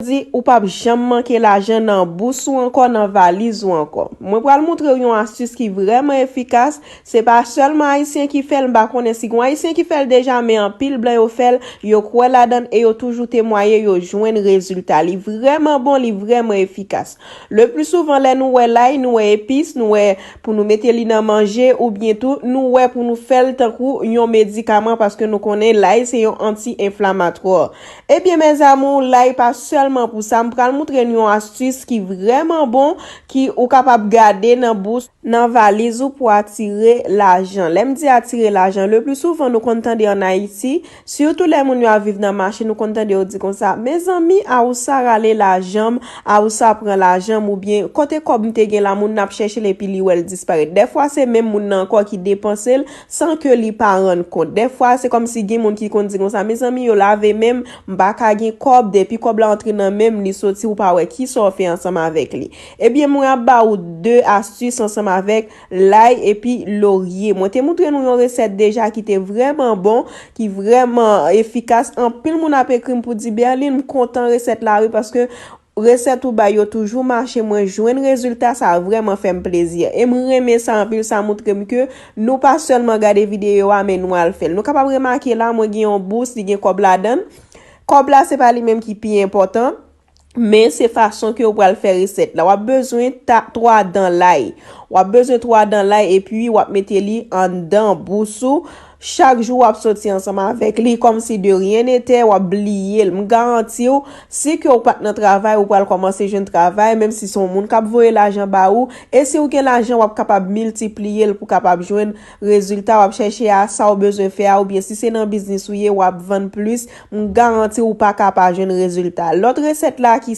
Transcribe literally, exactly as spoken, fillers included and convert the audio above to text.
Di ou p ap janm manke lajan nan bous ou ankò, nan valiz ou ankò. Mwen pral montre w yon astis ki vrèman efikas. Se pa sèlman Ayisyen ki fè l, m pa konnen si gon Ayisyen ki fè l deja, men anpil blan yo fè l, yo kwè ladan l e yo toujou temwaye yo jwenn rezilta. Li vrèman bon, li vrèman efikas. Le pli souvan, lè nou wè lay, nou wè epis, nou wè pou nou mete li nan manje, oubyen tou, nou wè pou nou fè l tankou yon medikaman, paske nou konnen lay se yon anti-enflamatwa. Ebyen, mes amours, lay pa sèlman pou sa. M pral montre nou yon astis ki vrèman bon, ki ou kapab gade nan bous, nan valiz ou pou atire lajan. Lè m di atire lajan, le pli souvan nou konn tande an Ayiti, sitou lè moun yo ap viv nan mache, nou konn tande yo di konsa, mezanmi, a ou sa rale lajan m, a ou sa pran lajan m, oubyen kote kòb m te gen la, moun nan ap chèche l epi li wè l disparèt. Dèfwa se menm moun nan ankò ki depanse l, san ke li pa rann kont. Dèfwa, se kòmsi gen moun ki konn di konsa, mezanmi, yo lave men m, m pa ka gen kòb, depi kòb la antre nan men m, li soti, ou pa wè kisa w fè ansanm avèk li. Ebyen, mwen ap ba ou de astis ansanm avèk lay epi lorye. Mwen te montre nou yon resèt deja ki te vrèman bon, ki vrèman efikas. Anpil moun ap ekri m pou di, Berline, m kontan resèt la, wi, paske resèt ou bay yo toujou mache, mwen jwenn rezilta, sa vrèman fè m plezi. E m renmen sa anpil, sa montre m ke nou pa sèlman gade videyo a, men nou al fè l. Nou kapab remake la, mwen gen yon bous, li gen kòb ladan l. Kòb la, se pa li menm ki pi enpòtan, men se fason ke w pral fè resèt la. W ap bezwen ta, twa dan lay. W ap bezwen twa dan lay, epi w ap mete li anndan bous ou. Chak jou w ap soti ansanm avèk li, kòmsi de rien n'était, w ap bliye l. M garanti w, si ke w pa t nan travay, ou pral kòmanse jwenn travay, menm si se yon moun k ap voye lajan ba ou. E si w gen lajan, w ap kapab miltipliye l pou kapab jwenn rezilta. W ap chèche a sa w bezwen fè a, oubyen si se nan biznis ou ye, w ap vann plis. M garanti w pa ka pa jwenn rezilta. Lòt resèt la ki